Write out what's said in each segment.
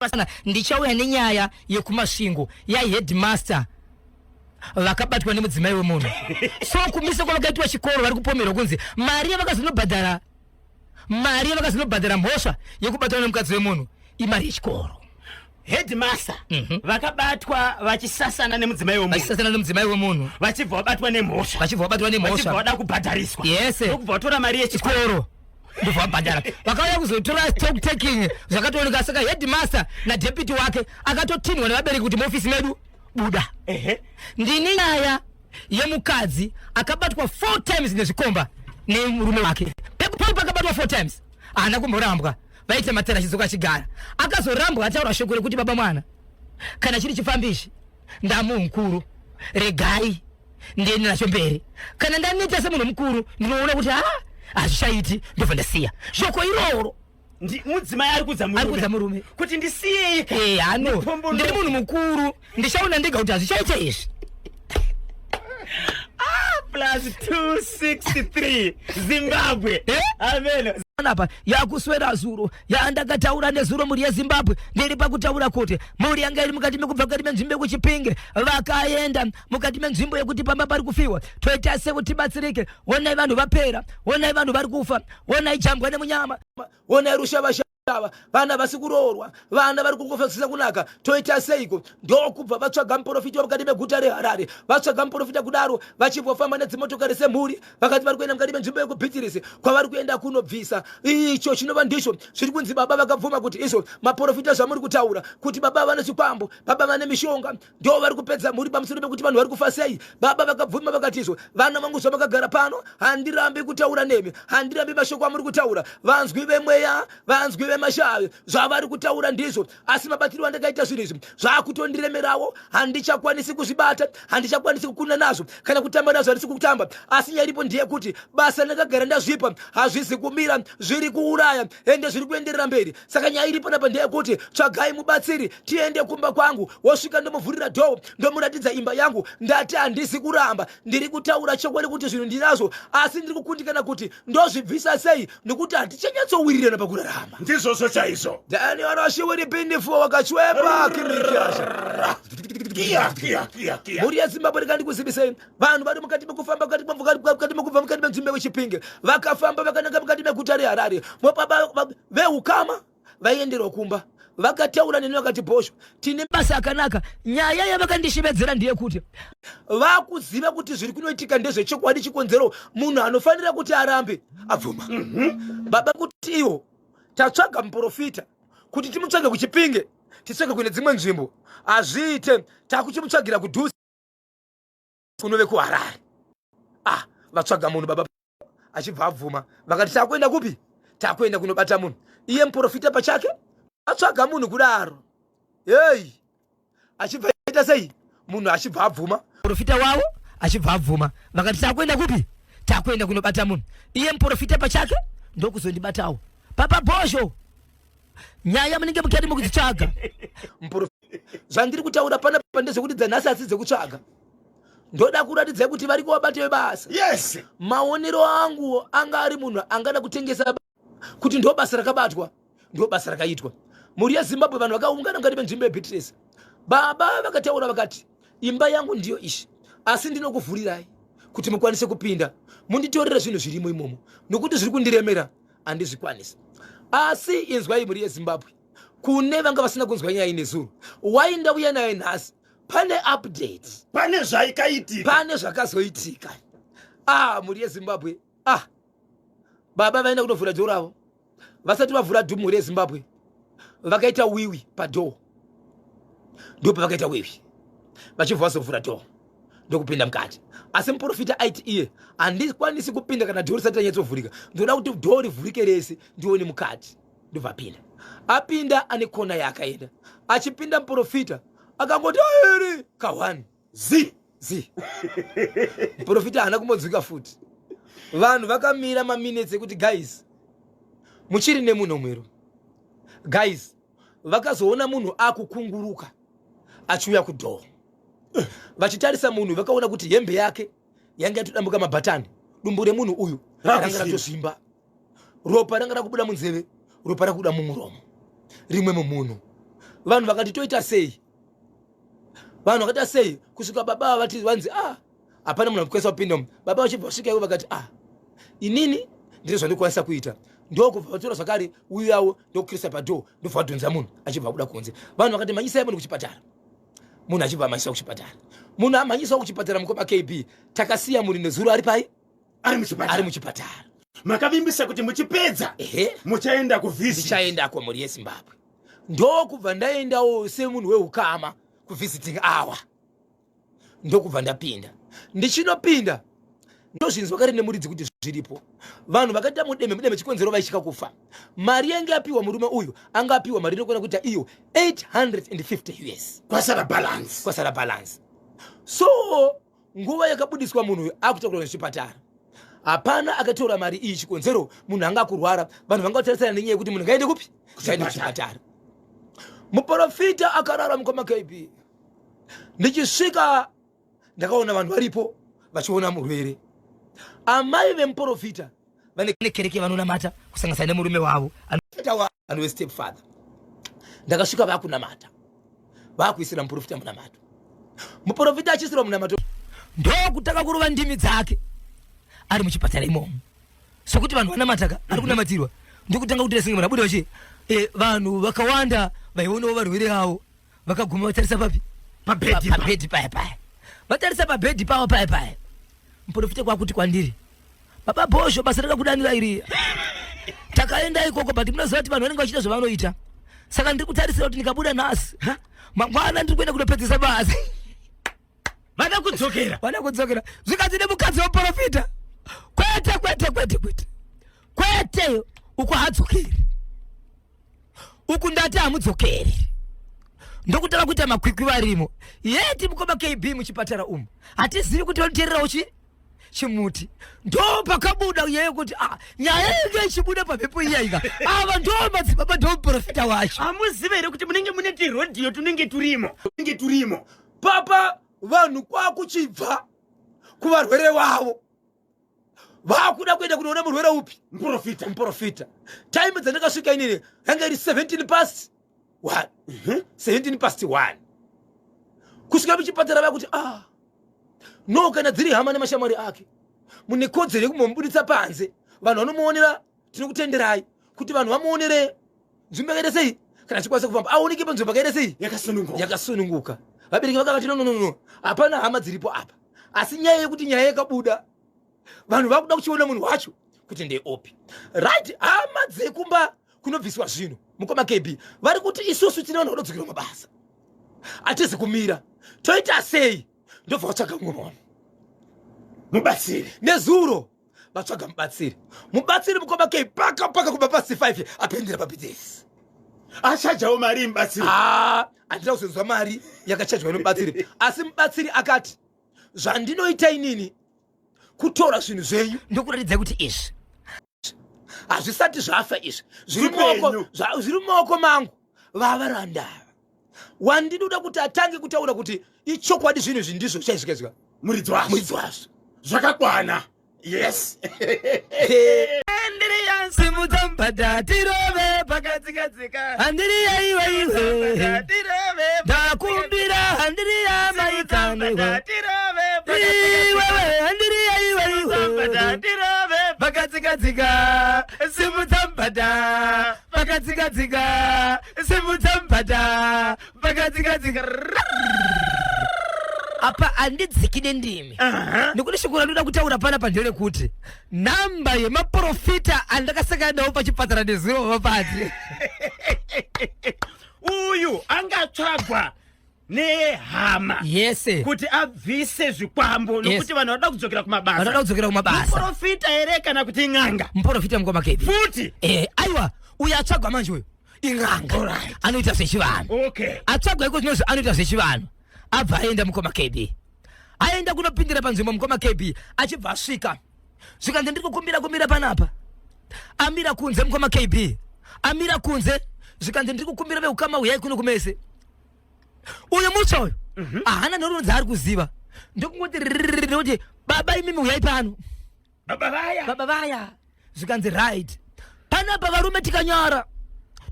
Pasana ndichauya nenyaya yekuMasvingo yaheadmaster vakabatwa nemudzimai wemunhu so kumisa kwavakaitwa chikoro vari kupomerwa kunzi mari yavakazonobhadhara mari yavakazonobhadhara mhosva yekubatwa nemukadzi wemunhu imari yechikoro. Headmaster vakabatwa vachisasana nemudzimai wemunhu. Vachisasana nemudzimai wemunhu. Vachibva vabatwa nemhosva. Vachibva vabatwa Vachibva nemhosva. vada kubhadhariswa. Yes. Ndokubva vatora mari yechikoro. Chikoro. Ndobva vabhadhara. Vakauya kuzotora stock taking zvakatooneka saka headmaster nadeputy wake akatotinhwa nevabereki kuti muofisi medu buda. Ehe. Ndini nyaya yemukadzi akabatwa 4 times nezvikomba nemurume wake. Pekupa pakabatwa 4 times haana kumborambwa. Vaita matera achidzoka achigara. Akazorambwa ataura shoko rekuti baba mwana kana chiri chifambishi ndamunhu mukuru regai ndiende nacho mberi. Kana ndaneta semunhu mukuru ndinoona kuti ha hazvichaiti ndobva ndasiya. Shoko iroro Mudzimai ari kuudza Ari kuudza murume. kuti ndisiyei ka. Hano Ndipombondoke. ndiri munhu mukuru ndichaona ndega kuti hazvichaita izvi. Plus 263 Zimbabwe. Eh? Amen. Panapa yakuswera zuro yandakataura nezuro mhuri yeZimbabwe ndiri pakutaura kuti mhuri yanga iri mukati mekubva mukati menzvimbo yekuChipinge vakaenda mukati menzvimbo yekuti pamba pari kufiwa toita sekuti tibatsirike. Honai vanhu vapera, honai vanhu vari kufa, honai jambwa nemunyama, honai rushavashava, vana vasi kuroorwa, vana vari kungofa zvisina kunaka, toita seiko? Ndokubva vatsvaga muprofita wemukati meguta reHarare. Vatsvaga muprofita kudaro vachibvofamba nedzimotokari semhuri, vakati vari kuenda mukati menzvimbo yekuBhitirisi kwavari kuenda kunobvisa icho chinova ndicho zviri kunzi baba vakabvuma kuti izvo maprofita zvamuri kutaura kuti baba vane chikwambo, baba vane mishonga, ndo vari kupedza mhuri pamusoro pekuti vanhu vari kufa sei. Baba vakabvuma vakati izvo vana vangu zvamakagara pano handirambi kutaura nemi, handirambi mashoko amuri kutaura. Vanzwi vemweya, vanzwi vemashavi, zvavari kutaura ndizvo, asi mabatiro andakaita zvinhu izvi zvakutondiremerawo, handichakwanisi kuzvibata, handichakwanisi kukunda nazvo kana kutamba nazvo, handisi kutamba. Asi nyaya iripo ndeyekuti basa ndakagara ndazvipa hazvisi kumira, zviri kuuraya ende zviri kuenderera mberi. Saka nyaya iripo napa ndeyekuti tsvagai mubatsiri tiende kumba kwangu, wosvika ndomuvhurira dhoo ndomuratidza imba yangu. Ndati handisi kuramba, ndiri kutaura chokwadi kuti zvinhu ndinazvo, asi ndiri kukundikana kuti ndozvibvisa sei nokuti hatichanyatsowirirana pakurarama. Ndizvozvo chaizvo. Dani vanoshiwiri pindifo wakachwepa kirikiasha. Kiya, kiya, kiya, kiya. Mhuri yeZimbabwe rikandikuzivisei, vanhu vari mukati mekufamba mukati mukati mekubva mukati menzvimbo yekuChipinge vakafamba vakananga mukati meguta reHarare. Veukama vaienderwa kumba vakataura neni vakati Bhosho tine basa akanaka. Nyaya yavakandishevedzera ndeyekuti vakuziva kuti zviri kunoitika ndezvechokwadi, chikonzero munhu anofanira kuti arambe abvuma. Baba kuti iwo tatsvaga muprofita kuti timutsvage kuChipinge, titsvage kune dzimwe nzvimbo, hazviite, takuchimutsvagira kudhuze kunove kuHarare. Vatsvaga munhu baba achibva abvuma, vakati takuenda kupi? Takuenda kunobata munhu. Iye muprofita pachake atsvaga munhu kudaro, hey, achibva aita sei? Munhu achibva abvuma, muprofita wavo achibva abvuma, vakati takuenda kupi? Takuenda kunobata munhu. Iye muprofita pachake ndokuzondibatawo. Papa Bhosho, nyaya munenge mukati mukudzitsvaga. Zvandiri kutaura panapa ndezvekuti dzanhasi asi dzekutsvaga. Ndoda kuratidza kuti vari kuvabate vebasa. Yes. Maonero angu anga ari munhu angada kutengesa kuti ndo basa rakabatwa, ndo basa rakaitwa. Mhuri yeZimbabwe vanhu vakaungana mukati menzvimbo yeBeatrice. Baba vakataura vakati imba yangu ndiyo ishi, asi ndinokuvhurirai kuti mukwanise kupinda munditorere zvinhu zvirimo imomo, nokuti zviri kundiremera handizvikwanisi. Asi inzwai mhuri yeZimbabwe, kune vanga vasina kunzwa nyaya inezuro, waindauya nayo nhasi, pane update, pane zvaikaitika, pane zvakazoitika. Mhuri yeZimbabwe, baba vaenda kunovhura dhoo ravo, vasati vavhura dhoo mhuri yeZimbabwe vakaita wiwi padhoo, ndipo pavakaita wiwi vachibva vazovhura dhoo ndokupinda mukati. Asi muprofita aiti iye handikwanisi kupinda kana dhoo risati ranyatsovhurika, ndoda kuti dhoo rivhurike rese ndione mukati. Ndobva apinda, apinda ane kona yaakaenda. Achipinda muprofita akangoti eri ka1 zi zi. Muprofita haana kumbodzwika futi. Vanhu vakamira maminutes ekuti guys muchiri nemunhu mwero. Guys vakazoona munhu akukunguruka achiuya kudhoo. Vachitarisa munhu vakaona kuti hembe yake yanga yatodambuka mabhatani, dumbu remunhu uyu ranga ratozvimba, ropa ranga rakubuda munzeve, ropa rakubuda mumuromo, rimwe mumunhu. Vanhu vakati toita sei? Vanhu vakaita sei kusvika baba vati vanzi ah, hapana munhu anokwanisa kupinda umu. Baba vachibva vasvika ivo vakati ah, inini ndine zvandikwanisa kuita. Ndokubva vatora zvakare uyu yavo ndokukrisa padhoo, ndobva vadhonza munhu achibva abuda kunze. Vanhu vakati mhanyisai munhu kuchipatara. Munhu achibva amhanyiswa kuchipatara. Munhu amhanyiswa kuchipatara mukoma KB, takasiya munhu nezuro ari pai? Ari muchipatara. Ari muchipatara. Makavimbisa kuti muchipedza ehe muchaenda kuvisit. Ndichaenda kumhuri yeZimbabwe. Ndokubva ndaendawo semunhu weukama kuvisiting hour. Ndokubva ndapinda. Ndichinopinda ndozvinzwa kare nemuridzi kuti zviripo. Vanhu vakaita mudeme mudeme chikonzero vaitya kufa. Mari yange yapiwa murume uyu anga apiwa mari inokwana kuita iyo 850 US. Kwasara balance. Kwasara balance. So nguva yakabudiswa munhu uyu akutakurwa nezvipatara, hapana akatora mari iyi chikonzero munhu anga akurwara. Vanhu vanga vatarisana nenyaya yekuti munhu ngaende kupi? Ngaende kuchipatara. Muprofita akarara mukoma KB. Ndichisvika ndakaona vanhu varipo vachiona murwere. Amai vemuprofita vane kereke vanonamata kusanganisa nemurume wavo anove step father. Ndakasvika vakunamata, vakuisira muprofita munamato. Muprofita achisirwa munamato ndokutanga kurova ndimi dzake ari muchipatara imomo, sokuti vanhu vanamataka ari kunamatirwa, ndokutanga kuti singe munhu abuda vachi vanhu vakawanda vaionawo varwere avo vakaguma vatarisa papi? Pabhedhi. Pabhedhi paya paya. Vatarisa pabhedhi pavo paya paya, muprofita kwakuti kwandiri, baba Bhosho, basa rakakudanira iri. Takaenda ikoko, but munoziva kuti vanhu vanenge vachiita zvavanoita, saka ndiri kutarisira kuti ndikabuda nhasi, mangwana ndiri kuenda kunopedzisa basa. Vada kudzokera. Vada kudzokera. Zvikanzi nemukadzi wemuprofita, kwete kwete kwete kwete kwete, uku hadzokeri uku, ndati hamudzokeri. Ndokutanga kuita makwikwi varimo yeti mukoma KB muchipatara umu, hatizivi kuti vanoteererawo chimuti. Ndo pakabuda nyaya yekuti ah, nyaya yenge ichibuda pamhepo iya ika ava ndo madzibaba, ndo muprofita wacho. Hamuzive here kuti munenge mune tirodhiyo tunenge turimo? Tunenge turimo. Papa vanhu kwakuchibva kuvarwere vavo vakuda kuenda kunoona murwere upi? Muprofita. Muprofita. Time dzandakasvika inini yanga iri 17 past 1. 17 past 1 kusvika muchipatara, vakuti ah no, kana dziri hama nemashamwari ake mune kodzero yekumbomubuditsa panze, vanhu vanomuonera. Tinokutenderai kuti vanhu vamuonere nzvimbo yakaita sei, kana achikwanisa kufamba aoneke panzvimbo pakaita sei. Yakasununguka. Yakasununguka. Vabereki vakavati no, no, no, no, hapana hama dziripo apa. Asi nyaya yekuti nyaya yakabuda, vanhu vakuda kuchiona munhu wacho kuti ndeopi, right? Hama dzekumba kunobviswa zvinhu mukoma KB vari kuti isusu tine vanhu vanodzokera mabasa, hatizi kumira, toita sei? Ndobva vatsvaga mumwe munhu. Mubatsiri. Nezuro vatsvaga mubatsiri. Mubatsiri mukoma K paka paka kubva pasi 5 apendera pabhizesi. Achajawo mari mubatsiri? Ah, handina kuzonzwa mari yakachajwa nemubatsiri, asi mubatsiri akati zvandinoita inini kutora zvinhu zvenyu ndokuratidza kuti izvi hazvisati zvafa, izvi zviri mumaoko, zviri mumaoko mangu. Vavarandava wandinoda kuti atange kutaura kuti ichokwadi zvinhu izvi ndizvo chaizvikaizvika. Muridzi wazvo. Muridzi wazvo. Zvakakwana, yes. Simudza mubhadha tirove pakadzikadzika. Handiriya iwe iwe. Tirove. Ndakumbira handiriya maikaniwe. Tirove. Iwewe handiriya iwe iwe. Tirove. Pakadzikadzika, simudza mubhadha pakadzikadzika, simudza mubhadha pakadzikadzika. Apa handidziki nendimi nekuti shoko randoda kutaura panapa nderekuti nhamba yemaprofita andakasangana nawo pachipatara nezuro vapati. Uyu angatsvagwa nehama yese kuti abvise zvikwambo nokuti vanhu vanoda kudzokera kumabasa. Vanoda kudzokera kumabasa. Muprofita here kana kuti n'anga? Muprofita mukoma KB. Futi? Aiwa, uyu atsvagwa manje uyu in'anga, anoita zvechivanhu. Atsvagwa iko zvinozvi anoita zvechivanhu. Abva aenda mukoma KB, aenda kunopindira panzvimbo mukoma KB, achibva asvika zvikanzi ndiri kukumbira kumira panapa. Amira kunze mukoma KB, amira kunze zvikanzi ndiri kukumbira veukama huyai kuno kumese. Uyu mutsva uyu ahana nhoroondo dzaari kuziva, ndokungoti ndokuti baba imimi huyai pano. Baba vaya. Baba vaya. Zvikanzi right panapa varume tikanyara.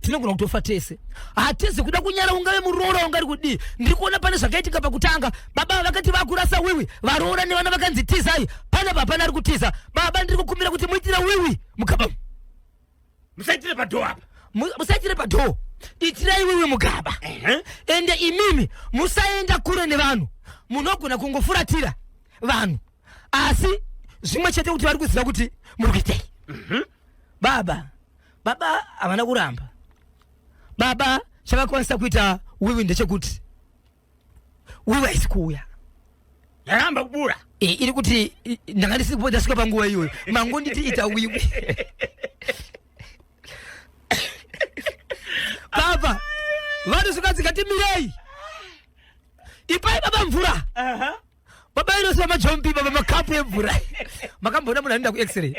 Tinogona kutofa tese. Hatizi kuda kunyara, ungave muroora ungari kudii. Ndiri kuona pane zvakaitika pakutanga. Baba vakati vakurasa wiwi, varoora nevana vakanzi tizai. Panapa hapana ari kutiza. Baba, ndiri kukumbira kuti muitire wiwi mugaba. Musaitire padoor apa. Musaitire padoor, itirai wiwi mugaba. Ende imimi musaenda kure nevanhu, munogona kungofuratira vanhu, asi zvimwe chete kuti vari kuziva kuti muri kuitei. Baba havana kuramba. Baba chavakwanisa kuita wiwi ndechekuti wiwi haisi kuuya. Yaramba kubura. E, iri kuti ndanga ndisiri ndasvika panguva iyoyo, mangonditi ita wiwi. Baba vanosvika dzikati mirei, ipai baba mvura. Baba inosiva majombi, baba makapu emvura. Makamboona munhu anoenda kuX-ray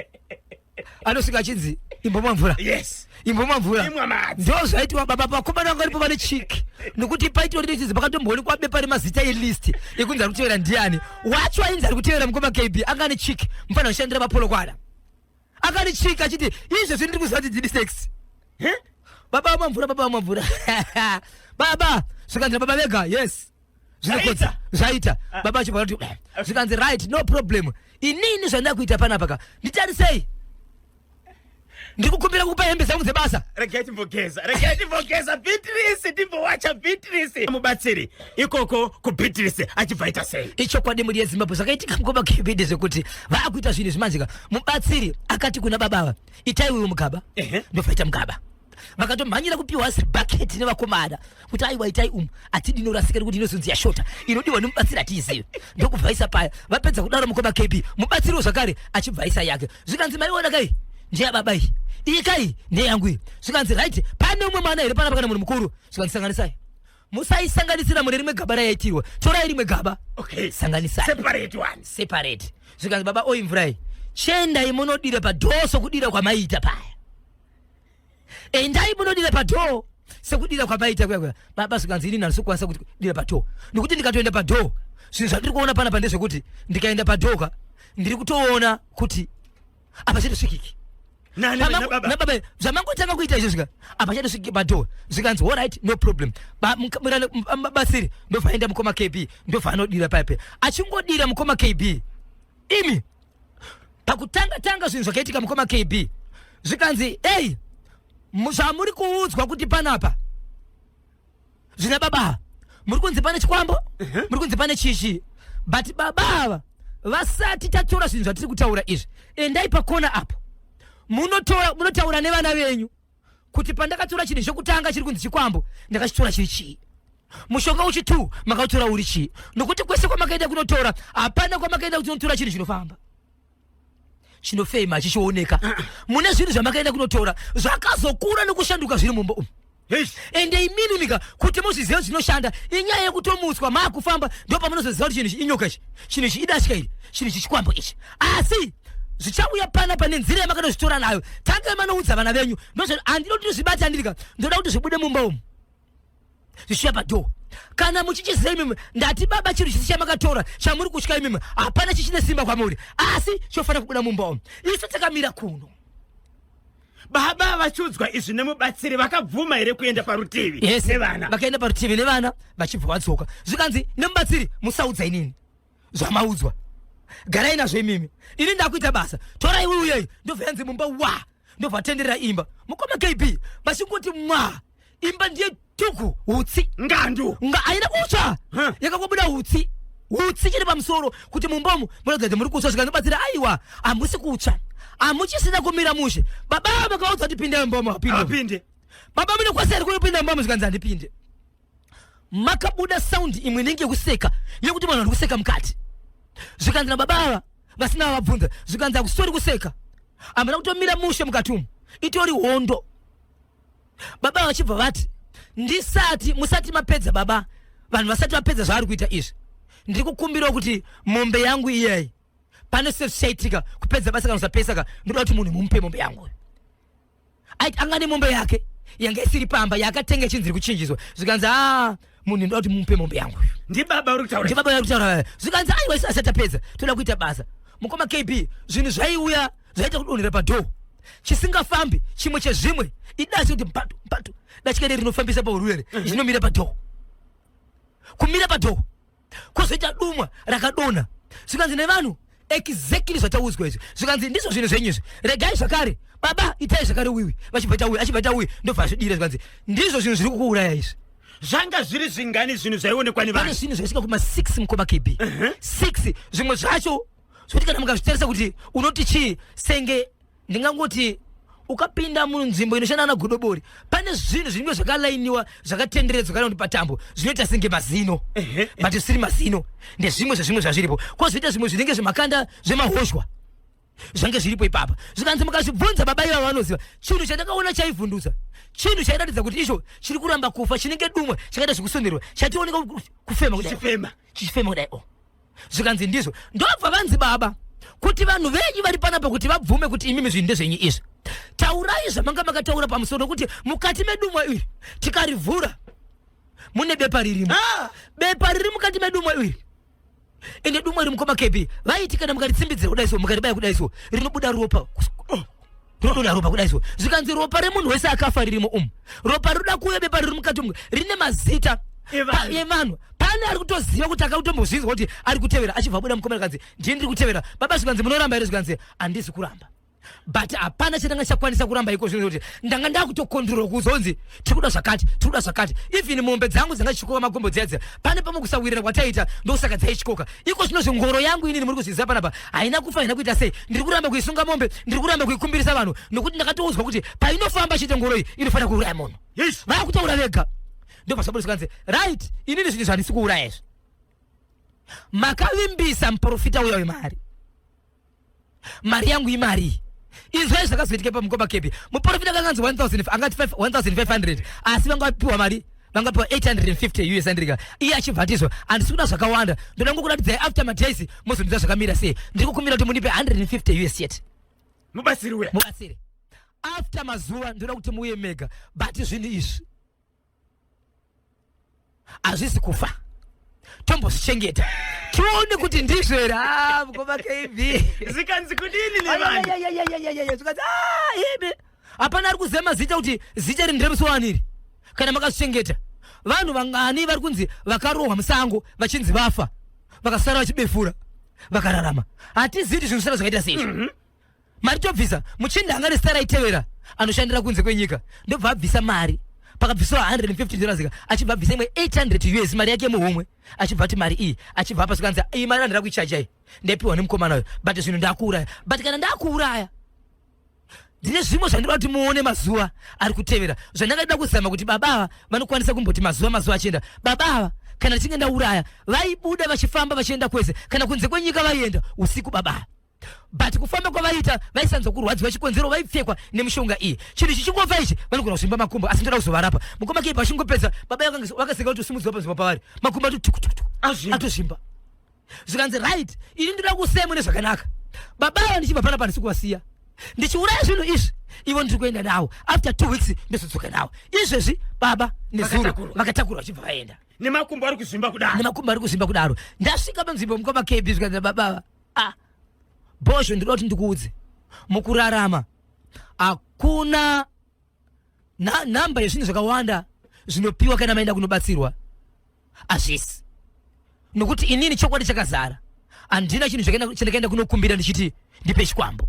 anosvika achinzi imbomwa mvura? Yes. Imbomwa mvura. Imwa madzi. Ndo zvaitiwa baba. Vakomana vanga varipo vane chiki, nekuti paitiwa rinochizi pakamboonekwa bepa remazita elist ekunzi ari kutevera ndiani. Wacho ainzi ari kutevera, mukoma KB, anga ane chiki, mufana kushandira mapolokwana, anga ane chiki achiti izvezvi ndiri kuziva kuti ndini sex. Baba vamwa mvura, baba vamwa mvura, baba zvikanzi baba vega yes, zvinokodza zvaita. Baba achibva kuti zvikanzi right, no problem. Inini zvandida kuita panapa ka, nditarisei, ndiri kukumbira kukupa hembe dzangu dzebasa. Regai timbogeza, regai timbogeza Beatrice, timbowacha Beatrice. Mubatsiri ikoko kuBeatrice achibva aita sei? Ichokwadi, mhuri yeZimbabwe, zvakaitika mukoma KB zvekuti vaakuita zvinhu zvimanjika. Mubatsiri akati kuna babava, itai uyu mugaba. Ndobvaita mugaba, vakatomhanyira kupiwa zibhaketi nevakomana kuti aiwa, itai umu, hatidi inorasika nekuti inozonzi yashota, inodiwa nemubatsiri hatiizivi. Ndokubvaisa paya. Vapedza kudaro, mukoma KB, mubatsiriwo zvakare achibvaisa yake. Zvikanzi maiona kai, ndeyababa iyi, iyi kai ndeyangu iyi. Zvikanzi right, pane umwe mwana here panapa kana munhu mukuru? Zvikanzi sanganisai, musaisanganisira mune rimwe gaba rayaitirwa, torai rimwe gaba. Sanganisai. Separate one. Separate. Zvikanzi baba oi mvura iyi, chiendai munodira padoor sokudira kwamaiita paya, endai munodira padoor sekudira kwamaita kuya kuya. Baba zvikanzi inini handisi kukwanisa kudira padoor nekuti ndikatoenda padoor, zvinhu zvandiri kuona panapa ndezvekuti ndikaenda padoor ka, ndiri kutoona kuti apa chatosvikiki. Nani? Nababa? Nababa. Zvamangotanga kuita izvo zvika apa chatosviki padoor. Zvikanzi alright, no problem. Batsiri ndobva aenda, mukoma KB, ndobva anodira paipe. Achingodira, mukoma KB, imi pakutanga tanga zvinhu zvakaitika, mukoma KB, zvikanzi ei, zvamuri kuudzwa kuti panapa zvina baba, muri kunzi pane chikwambo, muri kunzi pane chichi, but baba ava vasati tatora zvinhu zvatiri kutaura izvi, endai pakona apo, munotora, munotaura nevana venyu kuti pandakatora chinhu chokutanga chiri kunzi chikwambo, ndakachitora chiri chii? Mushonga uchi 2 makautora uri chii? Nokuti kwese kwamakaenda kunotora, hapana kwamakaenda kuti unotora chinhu chinofamba, chinofema, chichioneka. Mune zvinhu zvamakaenda kunotora zvakazokura nokushanduka zviri mumba umu. Ende imimi mika kuti muzvizive zvinoshanda, inyaya yekutomutswa maakufamba, ndo pamunozoziva kuti chinhu ichi inyoka, ichi chinhu ichi idatya, iri chinhu ichi chikwambo ichi. Asi zvichauya panapa nenzira yamakanozvitora nayo. Tangai manoudza vana venyu. Ndozvo handidi kuti zvibate handirika, ndoda kuti zvibude mumba umu zvichiuya padoor kana muchichiziva imimi. Ndati baba, chinhu chisi chamakatora chamuri kutya imimi, hapana chichine simba kwamuri, asi chofanira kubuda mumba umu isu takamira kuno. Baba vachiudzwa izvi nemubatsiri, vakabvuma here kuenda parutivi Yes. nevana? Vakaenda parutivi nevana, vachibva vadzoka. Zvikanzi nemubatsiri, musaudza inini zvamaudzwa, garai nazvo imimi, ini ndakuita basa, torai uyei. Ndobva yanzi mumba wa, ndobva tenderera imba, mukoma KB, vachingoti mwa, imba ndiye tuku hutsi. Ngandu. Nga haina kutsva. Huh. Yakangobuda hutsi, hutsi chiri pamusoro kuti mumba umu munoratidza kuti muri kutsva. Zvikandibatsira, aiwa, hamusi kutsva, hamuchisina kumira mushe. Baba vakaudza kuti pindai mumba umu, hapinde. Apinde. Baba munokwanisa here kupinda mumba umu? Zvikanzi handipinde. Makabuda sound imwe inenge yekuseka, yekuti vanhu vari kuseka mukati. Zvikanzi nababa ava vasina vavabvunza, zvikanzi hakusitori kuseka, hamuna kutomira mushe mukati umu, itori hondo. Baba vachibva vati ndisati musati mapedza, baba, vanhu vasati vapedza zvavari kuita izvi, ndiri kukumbirawo kuti mombe yangu iyeyi, pane sezvichaitika kupedza basa kana kusapesa ka, ndoda kuti munhu mumupe mombe yangu. Aiti anga nemombe yake yanga isiri pamba, yaakatenga ichinzi iri kuchinjiswa. Zvikanzi a munhu, ndoda kuti mumupe mombe yangu. Ndibaba uri kutaura? Ndibaba vari kutaura. Zvikanzi aiwa, isu asati tapedza, toda kuita basa. Mukoma KB, zvinhu zvaiuya zvaita kudonhera padoor. Chisingafambi chimwe chezvimwe idatya kuti mbatu mbatu, datya reri rinofambisa paurwere, chinomira padhoo, kumira padhoo kwozoita dumwa rakadonha. Zvikanzi nevanhu, exactly zvataudzwa izvi. Zvikanzi ndizvo zvinhu zvenyu izvi, regai zvakare baba, itai zvakare wiwi. Vachibva ita wiwi, achibva ita wiwi, ndobva azvidira. Zvikanzi ndizvo zvinhu zviri kukuuraya izvi. Zvanga zviri zvingani zvinhu zvaionekwa Pane nevanhu? zvinhu zvaisvika kuma 6, mukoma KB, 6. Zvimwe zvacho zvokuti kana mukazvitarisa kuti unoti chii, senge ndingangoti ukapinda munzvimbo inoshanda na godobori, pane zvinhu zvinenge zvakalainiwa, zvakatenderedzwa, kana kuti patambo, zvinoita senge mazino, but zvisiri mazino. Ndezvimwe zvezvimwe zvazviripo. Kwozoita zvimwe zvinenge zvemakanda, zvemahozhwa, zvange zviripo ipapa. Zvikanzi mukazvibvunza baba ivava vanoziva. Chinhu chandakaona chaivhundutsa, chinhu chairatidza kuti icho chiri kuramba kufa, chinenge dumwa chakaita zvekusonerwa, chationeka kufema kudai. Chichifema. Chichifema kudai, oh. Zvikanzi ndizvo. Ndobva vanzi, baba, kuti vanhu venyu vari panapa kuti vabvume kuti imimi zvinhu ndezvenyu izvi, taurai zvamanga makataura pamusoro, nokuti mukati medumwa iri tikarivhura mune bepa ririmo. Ah! Bepa riri mukati medumwa iri. Ende dumwa iri, mukoma KB, vaiti kana mukaritsimbidzira kudai so, mukaribaya kudai so, rinobuda ropa. Oh, rinobuda ropa kudai so. Zvikanzi ropa remunhu wese akafa ririmo umu. Ropa rinoda kuuya, bepa riri mukati umu rine mazita Evanhu. Evanhu. Pane ari kutoziva kuti akautombozvinzwa kuti ari kutevera, achibva abuda mukomana, kanzi ndiye ndiri kutevera baba. Zvikanzi munoramba here? Zvikanzi handisi kuramba, but hapana chandanga chakwanisa kuramba iko zvino, kuti ndanga ndakutokontrolwa kuzonzi tiri kuda zvakati, tiri kuda zvakati. Even mombe dzangu dzanga dzichikoka makombo dziya dziya, pane pamwe kusawirira kwataita, ndosaka dzaichikoka. Iko zvino zvingoro yangu inini muri kuzviziva panapa haina kufa, haina kuita sei. Ndiri kuramba kuisunga mombe, ndiri kuramba kuikumbirisa vanhu, nokuti ndakatoudzwa kuti painofamba chete ngoro iyi inofanira kuuraya munhu. Vakutaura vega. Ndobva zvabuda, zvikanzi right, inini zvinhu zvandisi kuuraya izvi, makavimbisa muprofita uya wemari, mari yangu imari. Inzwai zvakazoitika pamukoma kepi. Muprofita akanganzi 1000, angati 1500, asi vanga vapiwa mari, vangapiwa 850 US andrika. Iye achibva atizwa, handisi kuda zvakawanda, ndoda ngokuratidzai after madays mozondidza zvakamira sei. Ndiri kukumbira kuti munipe 150 US chete. Mubatsiri uya. Mubatsire. After mazuva ndoda kuti muuye mega, but zvinhu izvi hazvisi kufa, tombozvichengeta tione kuti ndizvo here. Ah, mukoma KB. Zvikanzi kudini nevanhu? Zvikanzi, "Ah, imi hapana ari kuziva mazita kuti zita iri nderemusi wani iri. Kana makazvichengeta, vanhu vangani vari kunzi vakarohwa musango vachinzi vafa, vakasara vachibefura, vakararama? Hatizivi kuti zvinhu zvisara zvakaita sei. Mari tobvisa, muchinda anga nezita raitevera anoshandira kunze kwenyika, ndobva abvisa mari. Pakabviswa $150 ka, achibva abvisa imwe 800 US, mari yake muhomwe, achibva ati mari iyi, achibva apa. Zvikanzi iyi mari andira kuichaja iyi ndaipiwa nemukomana uyo, but zvinhu ndakuuraya. But kana ndakuuraya, ndine zvimwe zvandinoda kuti muone mazuva ari kutevera, zvandakada kuzama kuti baba ava vanokwanisa kumboti mazuva achienda, baba ava kana ndichinge ndauraya, vaibuda vachifamba vachienda kwese, kana kunze kwenyika vaienda usiku baba ava. But kufamba kwavaiita vaisanzwa kurwadziwa, chikonzero vaipfekwa nemishonga iyi. Chinhu chichingofa ichi, vanogona kuzvimba makumbo, asi ndoda kuzovarapa. Mukoma kei, pachingopedza baba vakaseka kuti usimudziwa panzvimbo pavari, makumbo ati tukutukutu. Azvimba. Atozvimba. Zvikanzi right, ini ndoda kusema mune zvakanaka baba ava. Ndichibva panapa handisi kuvasiya ndichiuraya zvinhu izvi, ivo ndiri kuenda navo. After 2 weeks ndozodzoka navo. Izvezvi baba nezuro Vakatakurwa. Vakatakurwa vachibva vaenda. Nemakumbo ari kuzvimba kudaro. Nemakumbo ari kuzvimba kudaro. Ndasvika panzvimbo, mukoma KB, zvikanzi baba ava, ah, bhozho, ndinoda kuti ndikuudze, mukurarama hakuna nhamba yezvinhu zvakawanda zvinopiwa kana maenda kunobatsirwa. Hazvisi nokuti inini chokwadi chakazara, handina chinhu chandakaenda kunokumbira ndichiti ndipe chikwambo.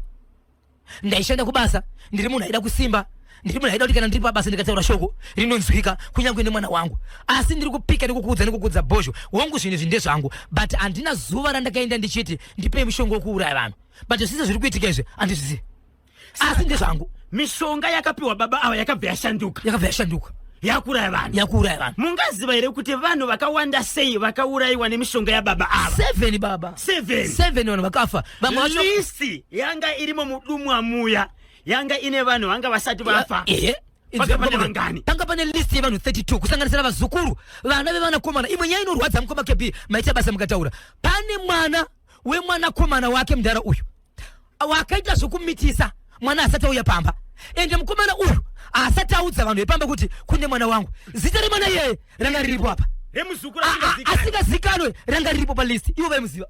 Ndaishanda kubasa, ndiri munhu aida kusimba, ndiri munhu aida kuti kana ndiri pabasa ndikataura shoko rinonzwika kunyange nemwana wangu. Asi ndiri kupika nekukuudza, nekukuudza bhozho wangu, zvinhu izvi ndezvangu, but handina zuva randakaenda ndichiti ndipei mushonga wekuuraya vanhu. But zvise zviri kuitika izvi handizvizivi, asi ndezvangu. Mishonga yakapiwa baba ava yakabva yashanduka. Yakabva yashanduka. Yakuuraya vanhu. Yakuuraya vanhu. Mungaziva here kuti vanhu vakawanda sei vakaurayiwa nemishonga yababa ava? Seven, baba. Seven. Seven vanhu vakafa. Vamwe vacho List yanga irimo mudumwa muya yanga ine vanhu vanga vasati vafa. Ehe. Panga pane vangani? Panga pane list yevanhu 32, kusanganisira vazukuru, vana vevanakomana. Imwe nyaya inorwadza, mukoma KB, maita basa mukataura. Pane mwana wemwanakomana wake mudhara uyu wakaita zvokumitisa mwana asati auya pamba. Ende mukomana uyu asati audza vanhu vepamba kuti kune mwana wangu, zita remwana iyeye ranga riripo apa. Remuzukuru asingazikanwi. Asingazikanwe, ranga riripo palist, ivo vaimuziva.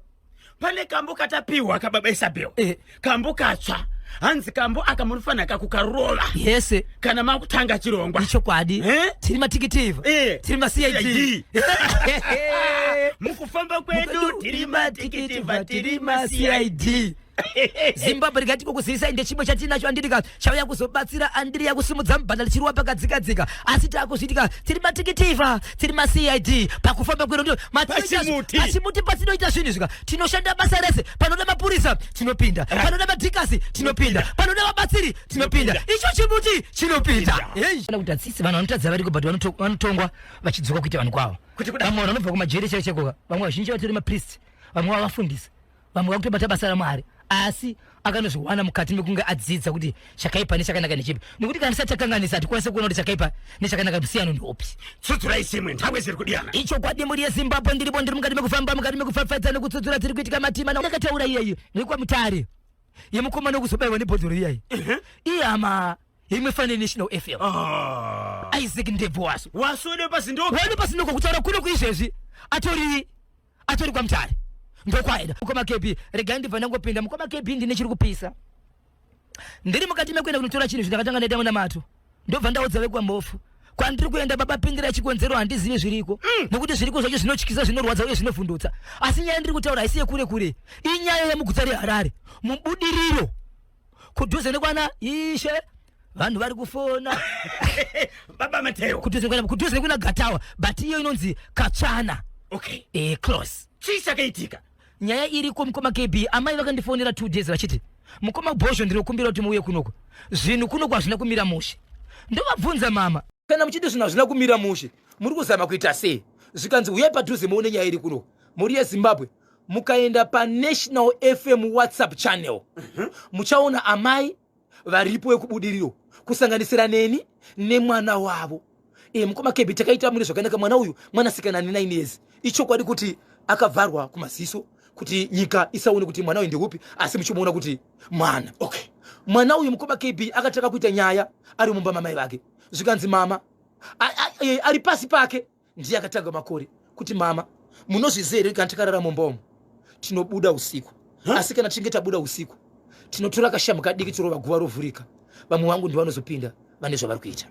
Pane kambo katapiwa kababa Isabel. Kambo katsva. Hanzi kambo aka munofanira kakukarova. Yes. Kana makutanga chirongwa. Ichokwadi. Eh? Tiri matikitivha. Eh. Tiri maCID. CID. Mukufamba kwedu tiri matikitivha, tiri maCID. Zimbabwe rikati kukuzivisai ndechimwe chatinacho andirika chauya kuzobatsira andiri yakusimudza mubhanda lichiruwa pakadzikadzika asi taakuzviitika tiri matikitivha tiri maCID pakufamba kwedu ndio Pachimuti. pachimuti patinoita zvinhu izvika tinoshanda basa rese panoda mapurisa tinopinda panoda madhikasi tinopinda panoda vabatsiri tinopinda icho chimuti chinopinda Hey. Kuti atsitsi vanhu vanotadza variko but vanotongwa vachidzoka kuita vanhu kwavo. Kuti kudai. Vamwe vanobva kumajeri chaicho chaikoka, vamwe vazhinji vatori mapriest, vamwe vavafundisi, vamwe vakutobata basa ramwari, asi akanozviwana mukati mekunge adzidza kuti chakaipa nechakanaka nechipi, nekuti kana tisati takanganisa hatikwanise kuona kuti chakaipa nechakanaka musiyano ndeupi. Tsutsurai chimwe nthawe zviri kudiyana. Ichokwadi mhuri yeZimbabwe, ndiripo ndiri mukati mekufamba, mukati mekupfapfaidza nekutsutsura dziri kuitika matima. Ndakataura iyeyi nekwaMutare yemukomana wekuzobaiwa nebhodhoro iyayi, ihama imwe fane National FM. Ah. Isaac Ndebvu waso Wasude pasi ndo. Wani pasi ndoko kutaura kuno kuizvezvi atori kwaMutare ndokwaenda. Mukoma KB, regai ndibva ndangopinda. Mukoma KB, ndine chiri kupisa, ndiri mukati mekuenda kunotora chinhu. Zvindakatanga ndaita munamato, ndobva ndaudza vekwambofu kwandiri kuenda, baba pindira, chikonzero handizivi zviriko, nekuti zviriko zvacho zvinotyisa, zvinorwadza uye zvinovhundutsa. Asi nyaya ndiri kutaura haisi yekure kure, inyaya yemuguta reHarare, muBudiriro, kudhuze nekwana ishe vanhu vari kufona. Baba Mateo. Kudhuze nekuna Gatawa, but iyo inonzi Katsvana. Close. Chii chakaitika? Nyaya iriko, mukoma KB, amai vakandifonera 2 days vachiti, "Mukoma Bhozho, ndinokumbira kuti muuye kunoko, zvinhu kunoko hazvina kumira mushe." Ndovabvunza, "Mama, kana muchiti zvinhu hazvina kumira mushe, muri kuzama kuita sei?" Zvikanzi, "Uyai padhuze muone nyaya iri kunoko." Mhuri yeZimbabwe, mukaenda paNational FM WhatsApp channel, muchaona amai varipo wekuBudiriro, kusanganisira neni nemwana wavo. Mukoma Kebi, takaita mune zvakanaka. Mwana uyu mwanasikana ane 9 years. Ichokwadi kuti akavharwa kumaziso kuti nyika isaone kuti mwana uyu ndeupi, asi muchimuona kuti mwana. Mwana uyu, mukoma KB, akatanga kuita nyaya ari mumba mamai vake. Zvikanzi mama ari pasi pake ndiye akatanga makore kuti, "Mama, munozviziva here, kana takarara mumba umu tinobuda usiku, asi kana tichinge tabuda usiku tinotora kashamu kadiki, torova guva rovhurika, vamwe vangu ndivanozopinda vane zvavari kuita."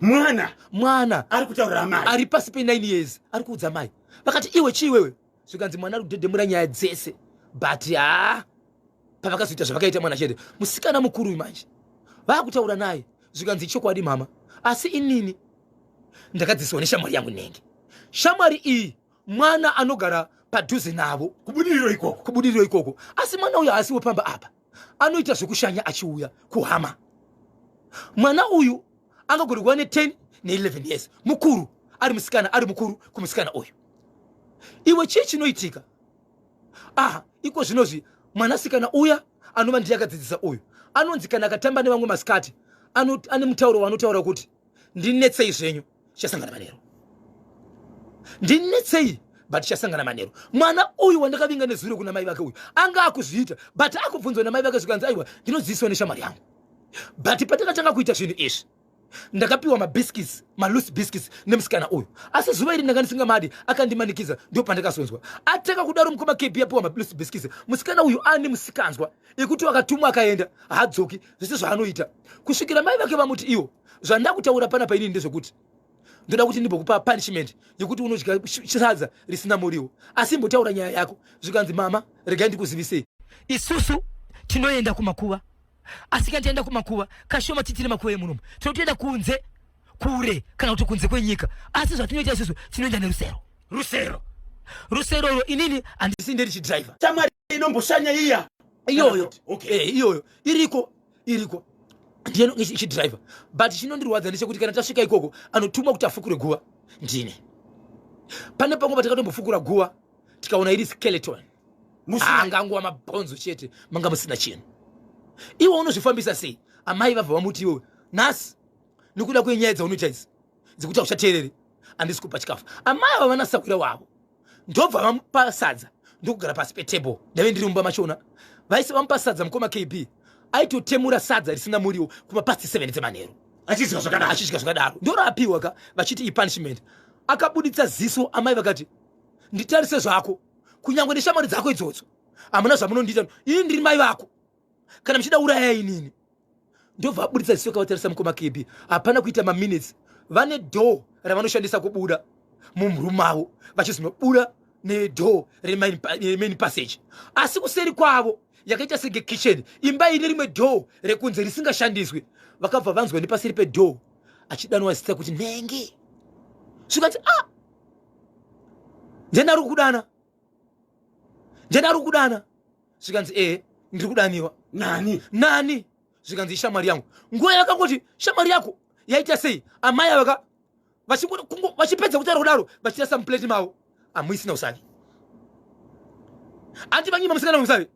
Mwana? Mwana. Ari kutaurira amai? Ari pasi pe9 years ari kuudza mai. Vakati, "Iwe, chii iwewe?" Zvikanzi mwana ari kudhedhemura nyaya dzese, but haa, pavakazoita zvavakaita mwana chete. Musikana mukuru uyu manje vaakutaura naye, zvikanzi, "Chokwadi mama, asi inini ndakadzidziswa neshamwari yangu nenge shamwari iyi, mwana anogara padhuze navo." Kubudiriro ikoko. Kubudiriro ikoko. Asi mwana uyu haasiwo pamba apa, anoita zvekushanya achiuya kuhama. Mwana uyu angagona kuva ne10 ne11 years, mukuru ari musikana, ari mukuru kumusikana uyu. Iwe, chii chinoitika? Aha, iko zvinozvi mwanasikana uya anova ndiye akadzidzisa uyu anonzi kana akatamba nevamwe masikati, ane mutauro waanotaura kuti, "Ndinetsei zvenyu, tichasangana manheru. Ndinetsei, but tichasangana manheru." Mwana uyu wandakavinga nezuro kuna mai vake uyu anga akuzviita, but akubvunzwa namai vake, zvikanzi, "Aiwa, ndinodzidziswa neshamwari yangu, but patakatanga kuita zvinhu izvi ndakapiwa mabiscuits, maloose biscuits nemusikana uyu, asi zuva iri ndanga ndisingamadi, akandimanikidza." Ndo pandakazonzwa atanga kudaro, mukoma KB, apiwa maloose biscuits. Musikana uyu ane musikanzwa ekuti wakatumwa akaenda haadzoki, zvese zvaanoita kusvikira mai vake vamuti, "Iwo zvandakutaura panapa inini ndezvekuti ndoda kuti ndimbokupa punishment yekuti unodya sadza risina muriwo, asi imbotaura nyaya yako." Zvikanzi, "Mama, regai ndikuzivisei, isusu tinoenda kumakuva, asi kana taenda kumakuva kashoma titiri makuva emunomu, tinotoenda kunze kure kana kuti kunze kwenyika. Asi zvatinoita isusu, tinoenda nerusero." Rusero? Rusero iro inini handisi nderichidhiraivha. Shamwari inomboshanya iya? Iyoyo. Okay. Iyoyo iriko, iriko, ndiye ichidhiraivha, but chinondirwadza ndechekuti kana tasvika ikoko, anotumwa kuti afukure guva ndini. Pane pamwe patakatombofukura guva, tikaona iri skeleton. Musina? Angangova mabhonzo chete, manga musina chinhu. Iwe unozvifambisa sei? Amai vabva vamuti, "Iwewe nhasi nekuda kwenyaya dzaunoita idzi dzekuti hauchateereri, handisi kupa chikafu." Amai ava vanasahwira wavo, ndobva vamupa sadza, ndokugara pasi petable. Ndave ndiri mumba machona, vaisi vamupa sadza. Mukoma KB, aitotemura sadza risina muriwo kumapast 7 dzemanheru. Achidya zvakadaro? Achidya zvakadaro. Ndorapiwa ka, vachiti ipunishment. Akabuditsa ziso, amai vakati, "Nditarise zvako, kunyange neshamwari dzako idzodzo hamuna zvamunondiita, ini ndiri mai vako." Kana muchida urayai inini. Ndobva aburitsa ziso kavatarisa mukoma KB. Hapana kuita maminutes, vane door ravanoshandisa kubuda mumroom mavo, vachizonobuda nedoor remain passage, asi kuseri kwavo yakaita senge kitchen, imba ine rimwe door rekunze risingashandiswi. Vakabva vanzwa nepaseri pedoor achidanwa zita kuti Nenge. Zvikanzi, "Ah, ndiani ari kudana? Ndiani ari kudana?" Zvikanzi, "Ehe, ndiri kudaniwa." Nani? "Nani?" Zvikanzi, "Ishamwari yangu." Nguva yakangoti shamwari yako yaita sei, amai avaka vachipedza kutaura kudaro, vachiita muplate mavo hamuisina usavi. Anti vanyima musikana usavi.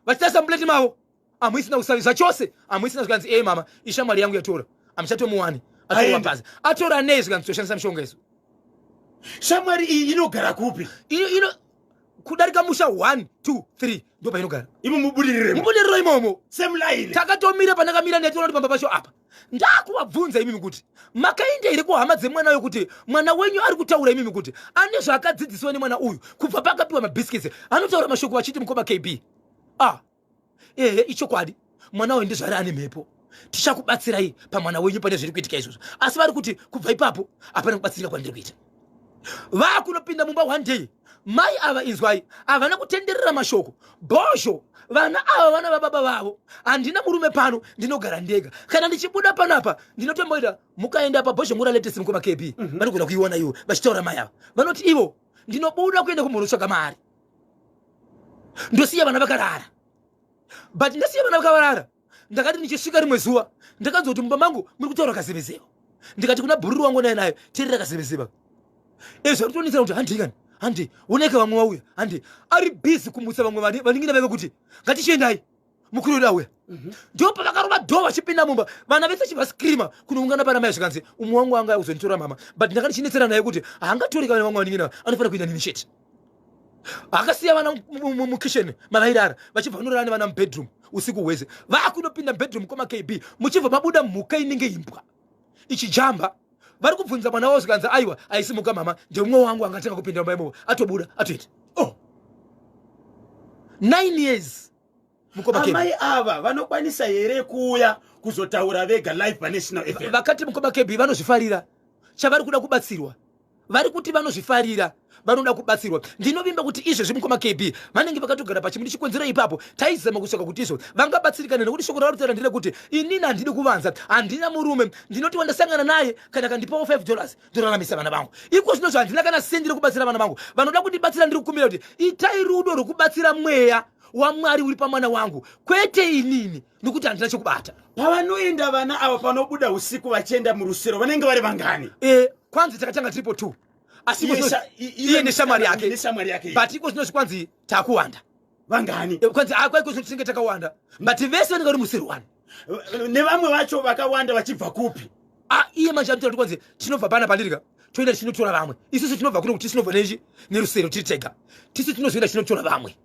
Vachitarisa muplate mavo hamuisina usavi zvachose, hamuisina. Zvikanzi, "Ee mama, ishamwari yangu yatora, hamuchatomuwani, atora." Aenda. Pasi atora nei? Zvikanzi, "Toshandisa mishonga isu." Shamwari iyi inogara kupi? Ino kudarika musha 1 2 3 ndo painogara. Imo mubudiriremo? Mubudiriro imomo. Same line? Takatomira pandakamira netiona kuti pamba pacho apa. Ndakuvabvunza imimi kuti makaenda here kuhama dzemwana uyu, kuti mwana wenyu ari kutaura imimi kuti ane zvaakadzidziswa nemwana uyu kubva paakapiwa mabhisikitsi, anotaura mashoko. Vachiti, "Mukoma KB, ah, ehe, ichokwadi, mwana uyu ndizvari ane mhepo, tichakubatsirai pamwana wenyu pane zviri kuitika izvozvo." Asi vari kuti kubva ipapo hapana kubatsirika kwandiri kuita. Vakunopinda mumba one day, mai ava, inzwai, havana kutenderera mashoko. Bhozho, vana ava vana vababa vavo. Handina murume pano, ndinogara ndega. Kana ndichibuda panapa ndinotomboita. Mukaenda paBhozhongora latest, mukoma KB, vanogona kuiona ivo vachitaura. Mai ava vanoti ivo, "Ndinobuda kuenda kumbonotsvaga mari, ndosiya vana vakarara, but ndasiya vana vakarara, ndakati ndichisvika rimwe zuva ndakanzwa kuti mumba mangu muri kutaura kazevezeva. Ndikati kuna bhururu wangu naye nayo, teerera kazevezeva ezvo ari kutonetsera kuti handi kani, handi oneka vamwe vauya, handi ari busy kumutsa vamwe vaning'ina vake kuti ngatichiendai, mukuru wedu auya." Ndo pavakarova door vachipinda mumba, vana vese chivascreama kunoungana pana mai. Zvikanzi, "Umwe wangu anga kuzonditora mama, but ndanga ndichinetsera naye kuti haangatori kana vamwe vaning'ina, anofanira kuenda nini chete." Akasiya vana mukitchen mavairara, vachibva vanorara nevana mubedroom usiku hwese. Vakunopinda mubedroom koma KB, muchibva mabuda mhuka inenge imbwa ichijamba. Vari kubvunza mwana wavo, zvikanzi, "Aiwa, haisi mhuka mama, ndeumwe wangu angatanga kupinda mumba imomo, atobuda atoita." Oh. 9 years, mukoma KB. Amai ava vanokwanisa here kuuya kuzotaura vega live paNational FM? Vakati, mukoma KB, vanozvifarira. Chavari kuda kubatsirwa. Vari kuti vanozvifarira, vanoda kubatsirwa. Ndinovimba kuti izvezvi, mukoma KB, vanenge vakatogara pachimuti chikonzero ipapo. Taizama kusvaka kuti izvo vangabatsirikana, nekuti shoko ravari kutaura nderekuti, "Inini handidi kuvanza, handina murume, ndinoti wandasangana naye kana kandipawo $5 ndoraramisa vana vangu. Iko zvinozvo handina kana sendi rekubatsira vana vangu. Vanoda kundibatsira, ndiri kukumbira kuti itai rudo rwekubatsira mweya waMwari uri pamwana wangu, kwete inini, nekuti handina chekubata." Pavanoenda vana ava, panobuda usiku vachienda murusero, vanenge vari vangani? Kwanzi takatanga triple two, asi iko Iye iye neshamwari yake. Neshamwari yake. But iko zvinozvi kwanzi takuwanda. Vangani? Kwanzi akwa iko zvino tinenge takawanda, but vese vanenge vari musero one. Nevamwe vacho vakawanda vachibva kupi? Ah, iye manje anotaura kuti kwanzi tinobva pana pandirika toenda tichinotora vamwe. Isusu tinobva kuno kuti tisinobva nechi nerusero tiri tega, tisu tinozoenda tichinotora vamwe.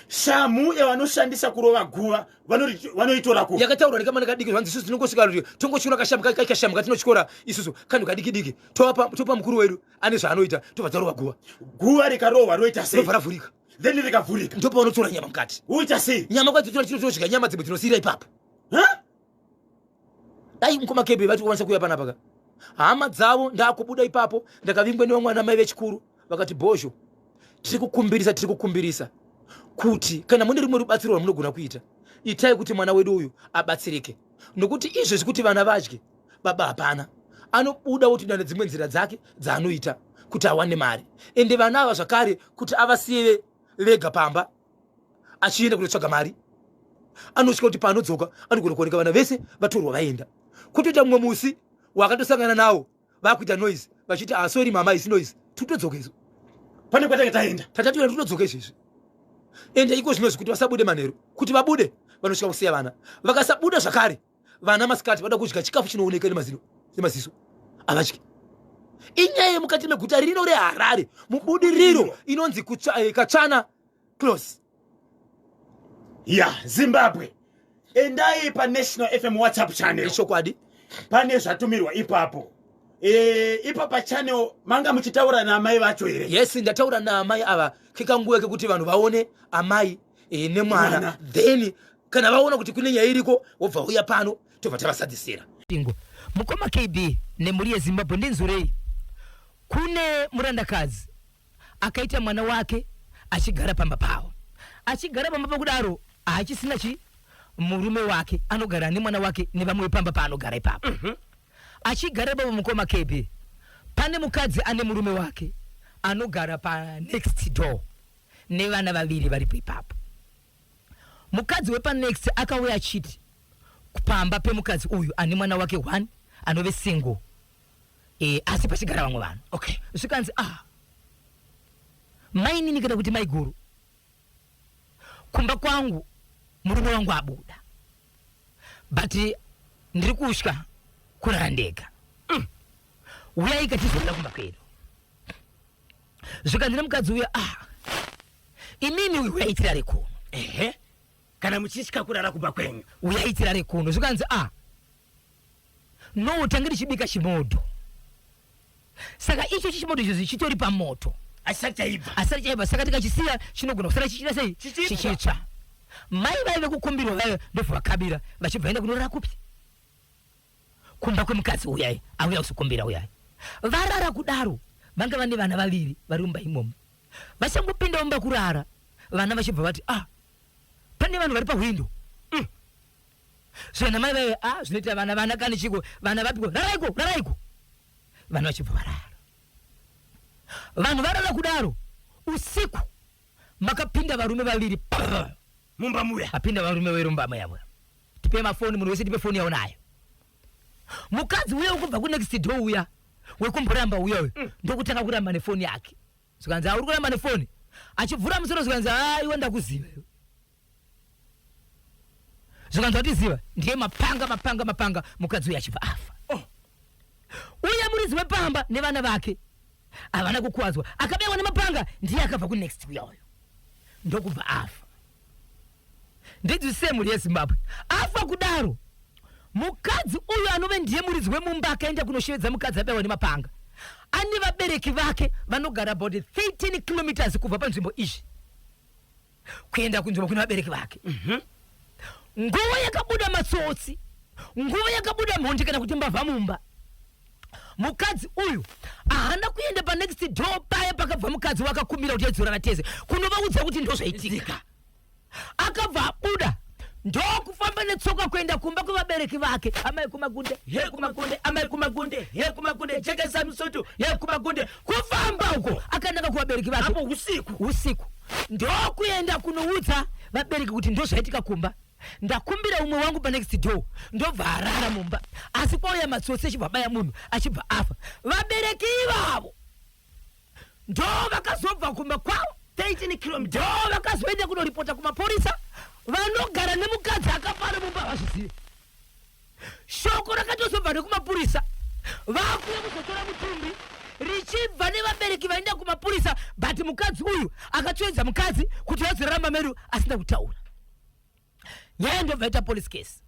Shamhu yavanoshandisa kurova guva vanoitora kupi? Yakataurwa nekamwana kadiki, zvanzi isusu tinongosvika kuti tongotyora kashamu kashamu katinotyora isusu, kanhu kadiki diki, topa mukuru wedu ane zvaanoita, tobva tarova guva. Guva rikarohwa roita sei? Robva ravhurika. Then rikavhurika? Ndopaunotora nyama mukati. Woita sei? Nyama kwadzitora, tinotosvika nyama dzimwe dzinosiyira ipapo. Huh? Dai mukoma KB vati kukwanisa kuuya panapa ka, hama dzavo. Ndakubuda ipapo, ndakavingwa nevamwe vana mai vechikuru, vakati, "Bhozho, tiri kukumbirisa, tiri kukumbirisa kuti kana mune rimwe rubatsiro rwamunogona kuita, itai kuti mwana wedu uyu abatsirike, nokuti izvezvi kuti vana vadye, baba hapana. Anobuda wotoenda nedzimwe nzira dzake dzaanoita kuti awane mari, ende vana ava zvakare kuti avasiye vega pamba achienda kunotsvaga mari, anosvika kuti paanodzoka anogona kuoneka vana vese vatorwa vaenda." Kutoita mumwe musi wakatosangana nawo vakuita noise, vachiti, "Ah, sorry mama, isi noise, tutodzoka isu." Pane kwatange taenda. Tatatoenda, tutodzoka izvezvi. Ende iko zvinozvi kuti vasabude manheru, kuti vabude vanosvika kusiya vana. Vakasabuda zvakare, vana masikati vada kudya chikafu chinooneka nemazino nemaziso, havadyi. Inyaya yemukati meguta rino reHarare, muBudiriro, inonzi Katsvana Close. Ya Zimbabwe, endai paNational FM WhatsApp channel. Ichokwadi. Pane zvatumirwa ipapo. Ipapa channel manga muchitaura naamai vacho here? Yes, ndataura naamai ava kekanguva kekuti vanhu vaone amai nemwana. Mwana. Then Kana vaona kuti kune nyaya iriko, wobva uya pano, tobva tavasadzisira. Ingo mukoma KB nemhuri yeZimbabwe, ndinzwirei. Kune murandakadzi akaita mwana wake achigara pamba pavo. Achigara pamba pakudaro haachisina chi murume wake, anogara nemwana wake nevamwe vepamba paanogara ipapo. Achigara ipapo mukoma KB, pane mukadzi ane murume wake anogara panext door nevana vaviri varipo ipapo. Mukadzi wepanext akauya achiti pamba pemukadzi uyu ane mwana wake one anove single, asi pachigara vamwe vanhu. Zvikanzi, mainini kana kuti maiguru, kumba kwangu murume wangu abuda, but ndiri kutya kurara ndega. Uyai katizorara kumba kwedu. Zvikanzi nemukadzi uya, imimi uyu uyai tirare kuno. Ehe, kana muchitya kurara kumba kwenyu, uyai tirare kuno. Zvikanzi, no, tange tichibika chimodho, saka icho chimodo icho chitori pamoto, asati chaibva, asati chaibva, saka tikachisiya chinogona kusara chichita sei? Chichitsva. Chichitsva. Mai vaive kukumbirwa vaive ndobva vakabira vachibva enda kunorara kupi? Kumba kwemukadzi uyai auya kuzokumbira uyai. Varara kudaro, vanga vane vana vaviri vari mumba imomo. Vachangopinda mumba kurara, vana vachibva vati, pane vanhu vari pahwindo. Zvana mai vaive, zvinoita vana, vana kani chiko, vana vapiko, raraiko, raraiko. Vanhu vachibva varara. Vanhu varara kudaro, usiku makapinda varume vaviri pa mumba muya. Apinda varume vaviri mumba muya muya. Tipe mafoni, munhu wese tipe foni yaunayo. Mukadzi uya wekubva kunext door uya wekumboramba uya uyu, ndokutanga kuramba nefoni yake. Zvikanzi, uri kuramba nefoni? Achivhura musoro, zvikanzi, iwe ndakuziva iwe. Zvikanzi, watiziva? Ndiye mapanga, mapanga, mapanga, mukadzi uya achibva afa. Uye muridzi wepamba nevana vake havana kukuwadzwa. Akabewa nemapanga ndiye akabva kunext uya uyo, ndokubva afa. Ndidzise mhuri yeZimbabwe, afa kudaro, mukadzi uyu anove ndiye muridzi wemumba akaenda kunoshevedza mukadzi abewa nemapanga. Ane vabereki vake vanogara about 13 kilometers kubva panzvimbo izvi kuenda kunzvimbo kune vabereki vake. Nguva yakabuda matsotsi, nguva yakabuda mhondi kana kuti mbavha mumba, mukadzi uyu haana kuenda panext door paya pakabva mukadzi wakakumbira kuti aidzorana teze kunovaudza kuti ndozvaitika. Akabva abuda ndokufamba netsoka kuenda kumba kwevabereki vake. Amai kumagunde, he kumagunde, amai kumagunde, he kumagunde, jekesa musutu, he kumagunde. Kufamba uko akananga kuvabereki vake apo usiku, usiku ndokuenda kunoudza vabereki kuti ndozvaitika kumba, ndakumbira umwe wangu panext door, ndobva arara mumba, asi kwauya matsotsi achibva abaya munhu achibva afa. Vabereki ivavo ndo vakazobva kumba kwavo 13 kilometers, ndo vakazoenda kunoripota kumapurisa. Vanogara nemukadzi akafara mumba havazvizive. Shoko rakatozobva nekumapurisa vakuya kuzotora mutumbi richibva nevabereki vaenda kumapurisa, but mukadzi uyu akatsvedza mukadzi kuti vazorarama medu asina kutaura nyaya. Ndobva ita police case.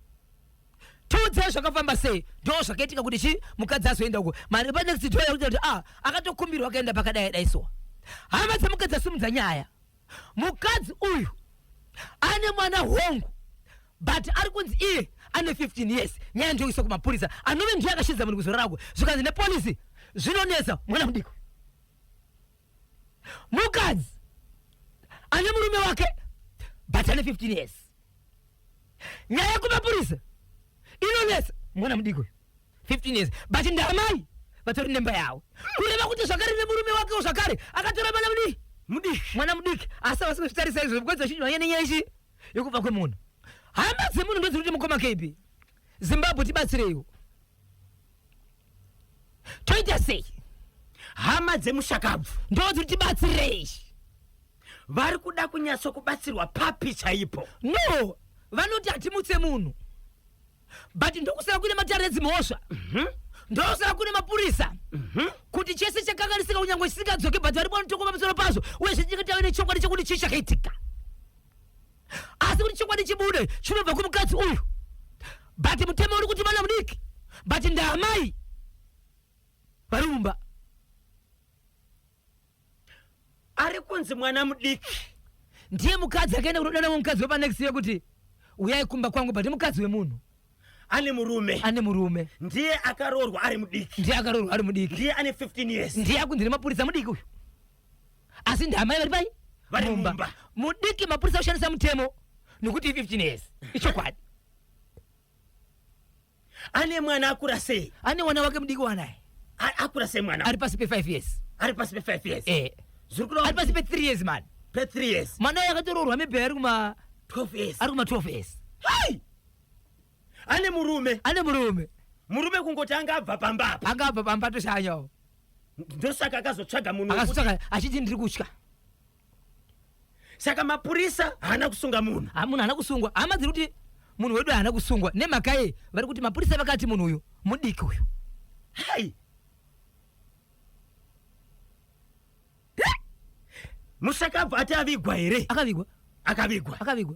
Tiudzei zvakafamba sei, ndo zvakaitika kuti chi mukadzi azoenda uko mari panext door yakuti kuti akatokumbirwa akaenda pakadai dai. So hama dzemukadzi asimudza nyaya. Mukadzi uyu ane mwana hongu, but ari kunzi iye ane 15 years. Nyaya ndokuisa kumapurisa anove ndiye akashidza munhu kuzorarako. Zvikanzi nepolisi zvinonetsa, mwana mudiki, mukadzi ane murume wake but ane 15 years. Nyaya yekumapurisa inonetsa, mwana mudiki uyu 15 years, but ndamai vatori nemba yavo, kureva kuti zvakare nemurume wakewo zvakare akatora mwana mudiki. Mudiki. Mwana mudiki, asi havasi kuzvitarisa izvo kwedza chinhu nenyaya ichi yekubva kwemunhu. Hama dzemunhu ndodziri kuti, mukoma KB, Zimbabwe, tibatsireiwo, toita sei? Hama dzemushakabvu ndodziri, tibatsirei. Vari kuda kunyatsokubatsirwa papi chaipo? No, vanoti hatimutse munhu, but ndokusara kune matare edzimhosva, ndosara kune mapurisa, kuti chese chakanganisika kunyange chisingadzoki, but vari panotongo pamusoro pazvo, uyezve tinenge tave nechokwadi chekuti chii chakaitika. Asi kuti chokwadi chibude chinobva kumukadzi uyu, but mutemo uri kuti mwana mudiki, but ndaamai vari mumba. Ari kunzi mwana mudiki ndiye mukadzi akaenda kunodana mukadzi wepanext yekuti Uyai kumba kwangu, but mukadzi wemunhu. Ane murume. Ane murume. Ndiye akaroorwa ari mudiki. Ndiye akaroorwa ari mudiki. Ndiye ane 15 years. Ndiye akunzi nemapurisa mudiki uyu, asi ndiamai vari pai? Vari mumba. Mudiki, mapurisa kushandisa mutemo nekuti 15 years ichokwadi. Ane mwana akura sei? Ane mwana wake mudiki wanaye. Akura sei mwana? Ari pasi pe5 years. Ari pasi pe5 years? Eh. Zviri kuda Ari pasi pe3 years man. Pe3 years. Mwana uyu akatoroorwa, maybe ari kuma 12 years. Ari kuma 12 years. Hai, ane murume. Ane murume. Murume kungoti anga abva pamba apa. Anga abva pamba, toshanyawo. Ndosaka akazotsvaga munhu wekuti- Akazotsvaka achiti ndiri kutya. Saka mapurisa haana kusunga munhu? Ha, munhu haana kusungwa. Hama dziri kuti munhu wedu haana kusungwa nemhaka yei? Vari kuti mapurisa vakati munhu uyu mudiki uyu. Hai, musakabva ati avigwa here? Akavigwa. Akavigwa? Akavigwa.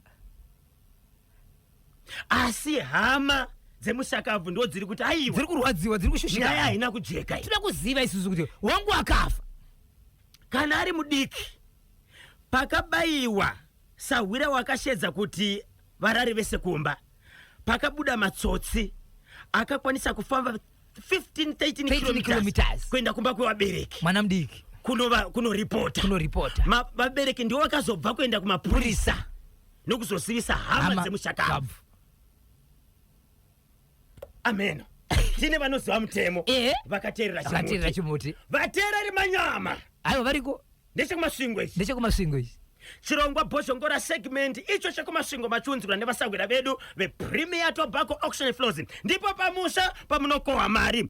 Asi hama dzemusakabvu ndo dziri kuti aiwa. Dziri kurwadziwa, dziri Nyaya kushushika. haina kujeka iyi. Toda kuziva isusu kuti wangu akafa. Kana ari mudiki, pakabayiwa sahwira wakashedza kuti varare vese kumba, pakabuda matsotsi akakwanisa kufamba 15 13 13 kilometers kilometers. kuenda kumba kwevabereki. Mwana mudiki. Kunoripota. Kunoripota. Vabereki ndivo vakazobva kuenda kumapurisa nokuzozivisa hama dzemushakabvu. Ameno tine vanoziva mutemo. Vakateerera Vakateerera chimuti. Chimuti. Vateereri manyama. Aiwa, variko. Ndechekumasvingo ichi. Ndechekumasvingo ichi. Chirongwa Bhozhongora segment icho chekumasvingo, machiunzirwa nevasahwira vedu vePremier Tobacco Auction Floors. Ndipo pamusha pamunokohwa mari.